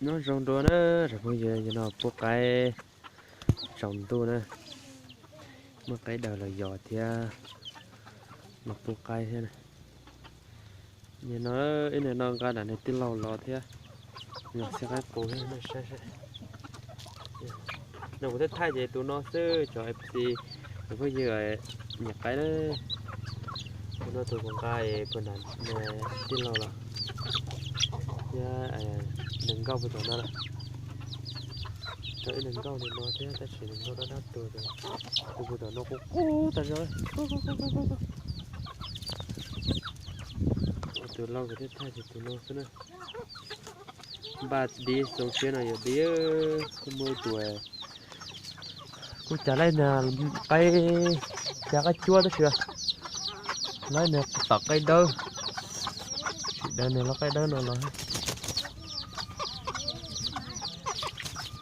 Nyob zoo dua na, tsoom phooj ywg, yog no pub qaib tsaus ntuj na, muaj qaib daws los yos thiab los pub qaib thiab na. Nim no ib niag no nqa nram niag tij laug los thiab, yog xib qaib qus thiab saib. No kuv thiaj thaij ces tus no xwb, cov F C tsoom phooj ywg nyiam qaib na. Tus no tus kuv nqa puag nram tij laug los thiab, nees nkaum puag tom no lawm. Cov ib nees nkaum li no thiab tab sis nees nkaum dab dab tuag, tus puag tom no qub qub tas zog. Tus laug kuv thiaj thaij ces tus no xwb na. Npaj dib xyoo tshiab no yuav dib, kuj muaj ib tug kuj cas laib niag qaib, cas qaib cuab tab sis laib niag tom qaib dawb, sim daws niag lub qaib dawb no los.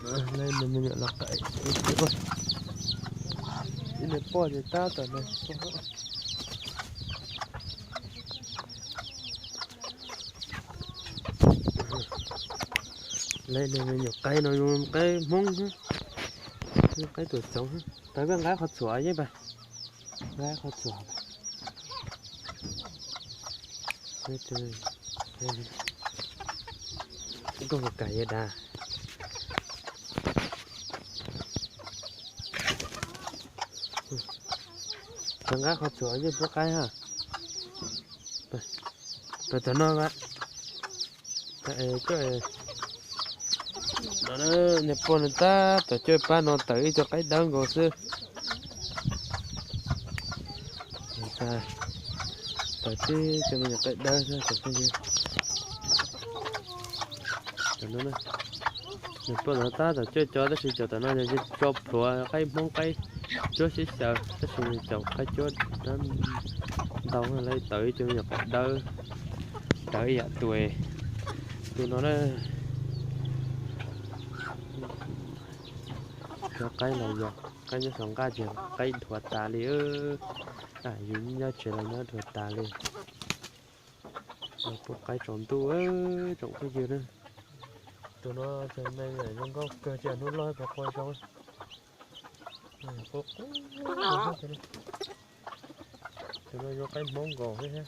Laib niag me nyuam los qaib, ib niag poj ces tab tom no. Laib niag me nyuam qaib no zoo qaib Hmoob, qaib tuam txoov. Tawv koj nqa qhov txhuam yeej pas, nqa qhov txhuam. Nkauj kam yog dag. Tawv nqa qhov txhuam yeej pub qaib ha. Pas tom no, niag poj no tab tom coj pab no tawm ib co qaib dawb nkaus xwb. Tawm tib co me nyuam qaib dawb xwb tsoom phooj ywg. Niag poj no tab tom coj co tab sis cov tom no yog tso plhuav qaib Hmoob qaib cuab sib xyaw tab sis cov qaib cuab ntau, lawv tawm ib co me nyuam qaib dawb rawv ib yam tus, tus no na. Cov qaib los yog qaib nyob saum nqaj ces qaib dhuav tas li. Yus nyob tsev los nyob dhuav tas li. Los pub qaib tsaus ntuj tsoom phooj ywg na. Tus no ces me zoo nkauj kawg, cia hnub loj puas qua zoo. Tus no zoo qaib Hmoob nkaus thiab.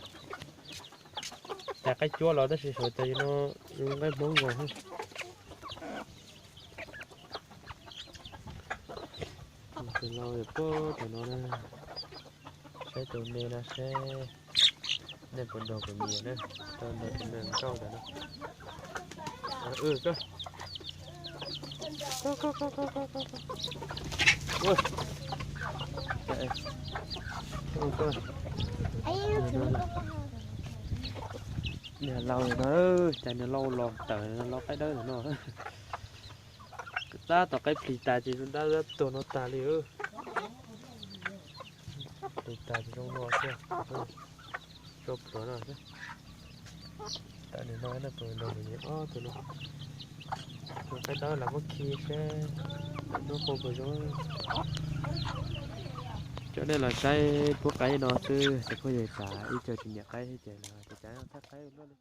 Cas qaib cuab los tab sis xyov cas no zoo qaib Hmoob nkaus thiab. Tus laus yog pub tus no na. Saib tus me no seb nej puas nrog kuv nyiam na, rau ntawm tus me nkauj ntawm no. Niag laus no, cas niag laus los tawm los qaib dawb ntawm no. Tab tom qaib plis tas ces zoo dab dab tuag no tas li. Plis tas ces zoo no xwb, tso plhuav no xwb. Tam nim no na tus no nws ob tus no, tus qaib dawb los muab khi seb tus hnub qub puas zoo. Coj nej los saib pub qaib no xwb, tsoom phooj ywg, tsam ib co tsis nyiam qaib thiab ces los tus cav thaj qaib luaj li.